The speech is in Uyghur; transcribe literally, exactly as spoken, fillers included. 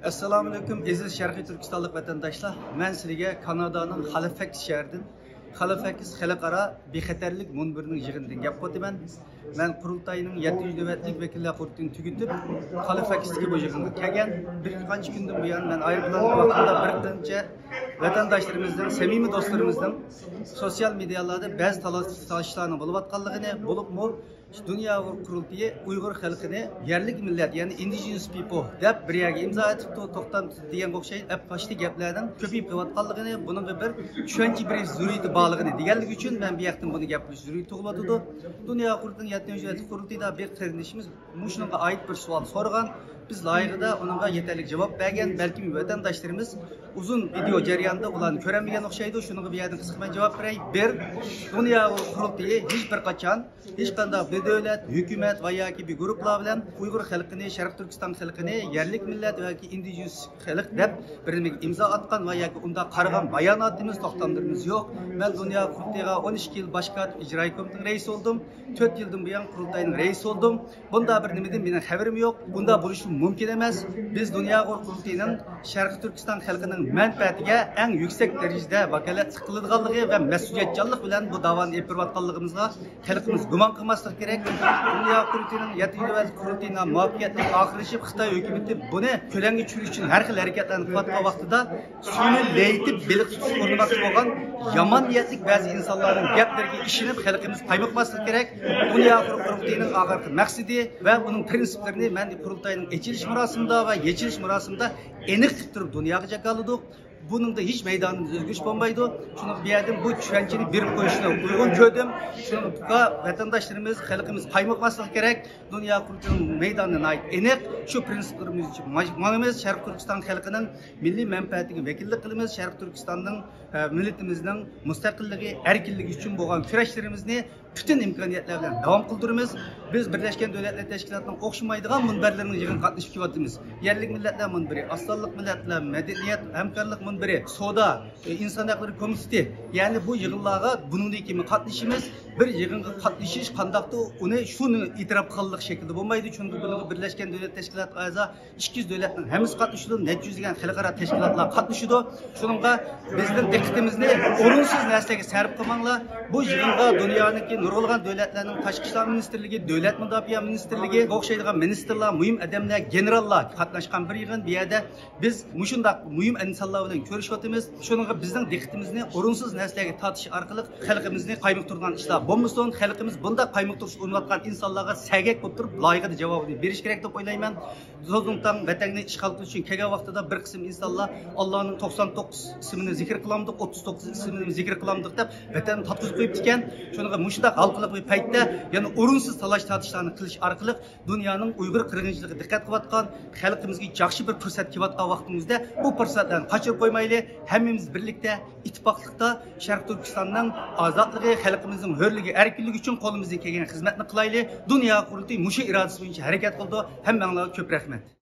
ئەسسالامۇئەلەيكۇم، ئەزىز شەرقىي تۈركىستانلىق ۋەتەنداشلار. مەن سىلىگە كانادانىڭ خالىفەكس شەھىرىدىن، خالىفەكس خەلقئارا بىخەتەرلىك مۇنبىرىنىڭ يىغىنىدىن گەپ قىلىۋاتىمەن. مەن قۇرۇلتاينىڭ يەتتىنچى نۆۋەتلىك ۋەكىللەر قۇرۇلتىيىنى تۈگىتىپ، خالىفەكستىكى بۇ يىغىنغا كەلگەن. بىر قانچە كۈندىن بۇيان مەن ئايروپىلاندىكى ۋاقتىمدا بىر قانچە ۋەتەنداشلىرىمىزنىڭ، سەمىمىي دوستلىرىمىزنىڭ سوتسىيال مېدىيالاردا بەزى تالاش-تارتىشلارنىڭ بولۇۋاتقانلىقىنى، بولۇپمۇ دۇنيا ئۇيغۇر قۇرۇلتىيى ئۇيغۇر خەلقىنى يەرلىك مىللەت، يەنى ئىندىجېنۇس پىپل دەپ بىر يەرگە ئىمزا ئېتىپتۇ، توختامسىز دېگەنگە ئوخشايدۇ، ئەپقاچتى گەپلەرنىڭ كۆپىيىپ قېلىۋاتقانلىقىنى، بۇنىڭغا بىر چۈشەنچە بېرىش زۆرۈرىيىتى بارلىقىنى دېگەنلىكى ئۈچۈن مەن بۇ يەردىن بۇنى گەپ قىلىش زۆرۈرىيىتى تۇغۇلۇۋاتىدۇ. دۇنيا قۇرۇلتىيىنىڭ يەتتىنچى قۇرۇلتىيىدا بىر قېرىندىشىمىز مۇشۇنىڭغا ئائىت بىر سوئال سورىغان. بىز لايىھىدا ئۇنىڭغا يېتەرلىك جاۋاب بەرگەن، بەلكىم ۋەتەنداشلىرىمىز ئۇزۇن ۋىدېئو جەريانىدا ئۇلارنى كۆرەلمىگەن ئوخشايدۇ. شۇنىڭغا بۇ يەردىن قىسقىچە جاۋاب بېرەي. بىر، دۇنيا قۇرۇلتىيى ھېچ بىر قاچان ھېچقانداق بىر دۆلەت، ھۆكۈمەت ۋە ياكى بىر گۇرۇپپىلار بىلەن ئۇيغۇر خەلقىنى، شەرقىي تۈركىستان خەلقىنى يەرلىك مىللەت ياكى ئىندىجېنۇس خەلق دەپ بىر نېمىگە ئىمزا ئاتقان ۋە ياكى ئۇنداق قارىغان باياناتىمىز، توختاملىرىمىز يوق. مەن دۇنيا قۇرۇلتىيىغا ئون ئىككى يىل باش كاتىپ، ئىجرائىي كومىتېتنىڭ رەئىسى بولدۇم. تۆت يىلدىن بۇيان قۇرۇلتاينىڭ رەئىسى بولدۇم. بۇنداق بىر نېمىدىن مېنىڭ خەۋىرىم يوق. بۇنداق بولۇشى مۇمكىن ئەمەس. بىز دۇنيا قۇرۇلتىيىنىڭ شەرقىي تۈركىستان خەلقىنىڭ مەنپەئەتىگە ئەڭ يۈكسەك دەرىجىدە ۋاكالەتلىك قىلىدىغانلىقى ۋە مەسئۇلىيەتچانلىق بىلەن بۇ داۋانى ئېلىپ بېرىۋاتقانلىقىمىزغا خەلقىمىز گۇمان قىلماسلىقى كېرەك. دۇنيا قۇرۇلتىيىنىڭ يەتتىنچى نۆۋەتلىك قۇرۇلتىيىنىڭ مۇۋەپپەقىيەتلىك ئاخىرلىشىپ، خىتاي ھۆكۈمىتى بۇنى كۆلەڭگە چۈشۈرۈش ئۈچۈن ھەر خىل ھەرىكەتلەرنى قىلىۋاتقان ۋاقتىدا، سۇنى لەيتىپ بېلىق تۇتۇش ئورنىماقچى بولغان يامان نىيەتلىك بەزى ئىنسانلارنىڭ گەپلىرىگە ئىشىنىپ، خەلقىمىز قايمۇقماسلىقى كېرەك. دۇنيا قۇرۇلتىيىنىڭ ئاخىرقى مەقسىتى ۋە ئۇنىڭ پىرىنسىپلىرىنى مەن قۇرۇلتاينىڭ ئېچىلىش مۇراسىمىدا ۋە يېچىلىش مۇراسىمىدا ئېنىق قىلىپ تۇرۇپ دۇنياغا جاكارلىدۇق. بۇنىڭدا ھېچ مەيدانىمىز ئۆزگىرىش بولمايدۇ. شۇنىڭغا بۇ يەردىن بۇ چۈشەنچىنى بېرىپ قويۇشنى ئۇيغۇن كۆردۈم. شۇنىڭغا ۋەتەنداشلىرىمىز، خەلقىمىز قايمۇقماسلىقى كېرەك. دۇنيا قۇرۇلتىيىنىڭ مەيدانى ناھايىتى ئېنىق. شۇ پىرىنسىپلىرىمىز بويىچە ماڭىمىز. شەرقىي تۈركىستان خەلقىنىڭ مىللىي مەنپەئەتىگە ۋەكىللىك قىلىمىز. شەرقىي تۈركىستاننىڭ، ئە، مىللىتىمىزنىڭ مۇستەقىللىقى، ئەركىنلىكى ئۈچۈن بولغان كۈرەشلىرىمىزنى پۈتۈن ئىمكانىيەتلەر بىلەن داۋام قىلدۇرىمىز. بىز بىرلەشكەن دۆلەتلەر تەشكىلاتىنىڭ ئوخشىمايدىغان مۇنبەرلىرىنىڭ يىغىنىغا قاتنىشىپ كېلىۋاتىمىز. يەرلىك مىللەتلەر مۇنبىرى، ئاز سانلىق مىللەتلەر، مەدەنىيەت ھەمكارلىق مۇنبىرى، سودا، ئىنسان ھەقلىرى كومىتېتى، يەنى بۇ يىغىنلارغا بۇنىڭدىن كېيىن قاتنىشىمىز. بىر يىغىنغا قاتنىشىش قانداقتۇر ئۇنى شۇنى ئېتىراپ قىلغانلىق شەكلىدە بولمايدۇ، چۈنكى بۇنىڭغا بىرلەشكەن دۆلەت تەشكىلاتىغا ئەزا ئىككى يۈز دۆلەتنىڭ ھەممىسى قاتنىشىدۇ، نەچچە يۈزلىگەن خەلقئارا تەشكىلاتلار قاتنىشىدۇ. شۇنىڭغا بىزنىڭ دىققىتىمىزنى ئورۇنسىز نەرسىلەرگە سەرپ قىلماڭلار. بۇ يىغىنغا دۇنيانىڭكى نۇرغۇنلىغان دۆلەتلەرنىڭ تاشقى ئىشلار مىنىستىرلىكى، دۆلەت مۇداپىئە مىنىستىرلىكى، بۇ ئوخشايدىغان مىنىستىرلار، مۇھىم ئادەملەر، گېنېراللار قاتناشقان بىر يىغىن. بۇ يەردە بىز مۇشۇنداق مۇھىم ئىنسانلار بىلەن كۆرۈشۈۋاتىمىز. شۇنىڭغا بىزنىڭ دىققىتىمىزنى ئورۇنسىز نەرسىلەرگە تارتىش ئارقىلىق خەلقىمىزنى قايمۇقتۇرىدىغان ئىشلار بولمىسۇن. خەلقىمىز بۇنداق قايمۇقتۇرۇش ئۇرۇنۇۋاتقان ئىنسانلارغا سەگەك بولۇپ تۇرۇپ، لايىقىدا جاۋابىنى بېرىشى كېرەك دەپ ئويلايمەن. زوزۇڭتاڭ ۋەتەننى ئىشغال قىلىش ئۈچۈن كەلگەن ۋاقتىدا بىر قىسىم ئىنسانلار، ئاللانىڭ توقسان توققۇز ئىسمىنى زىكىر قىلامدۇق، ئوتتۇز توققۇز ئىسمىنى زىكىر قىلامدۇق دەپ، ۋەتەننى تارتقۇزۇپ قويۇپتىكەن. شۇنىڭغا مۇشۇنداق ھالقىلىق بىر پەيتتە يەنە ئورۇنسىز تالاش-تارتىشلارنى قىلىش ئارقىلىق دۇنيانىڭ ئۇيغۇر قىرغىنچىلىقىغا دىققەت قىلىۋاتقان، خەلقىمىزگە ياخشى بىر پۇرسەت كېلىۋاتقان ۋاقتىمىزدا، بۇ پۇرسەتلەرنى قاچۇرۇپ قويمايلى. ھەممىمىز بىرلىكتە، ئىتتىپاقلىقتا شەرقىي تۈركىستاننىڭ ئازادلىقى، خەلقىمىزنىڭ ھۆرلۈكى، ئەركىنلىكى ئۈچۈن قولىمىزدىن كەلگەن خىزمەتنى قىلايلى. دۇنيا قۇرۇلتىيى مۇشۇ ئىرادىسى بويىچە ھەرىكەت قىلىدۇ. ھەممەڭلارغا كۆپ رەھمەت.